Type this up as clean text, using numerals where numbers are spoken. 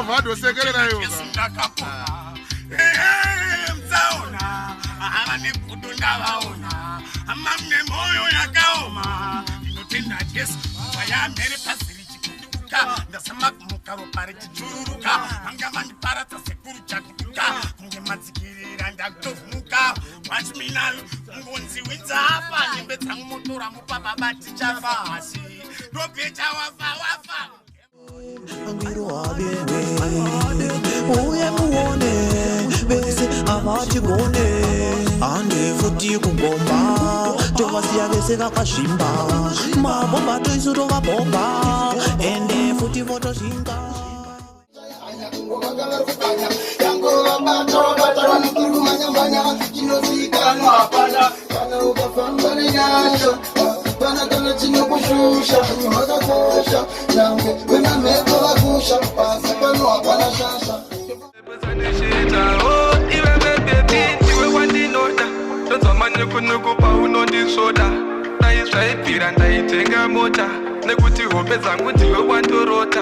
Anobva adosekerera iwo. Jesu ndakapona. Ehe, msaona ava negudo ndavaona mamne moyo yakaoma ndinotenda Jesu mvua yamhere pasi richikuduka ndasama kumuka ropa richichururuka vanga vandiparadza sekuru chakuduka kunge madzikirira ndakutovhuka wachimina ngonzi widzafa nyembe dzangu motora mupa baba tichafa asi ndobhecha wafa wafa. Uye muone vese havatigone, hande futi kugomba, tovasiya vese vakazvimba, mabhomba toisu tovabhomba, ende futi votoshinga. Chinozikanwa hapana, kana ukafamba nenyasha pana kana chinokushusha wakakosha, nyangwe wemamhepo vakusha, pasi pano hapana shasha. Oh, iwe baby, ndiwe wandinoda, ndonzwa manyukunyuku paunondisvoda. Dai zvaibvira ndaitenga mota, nekuti hope dzangu ndiwe wandorota.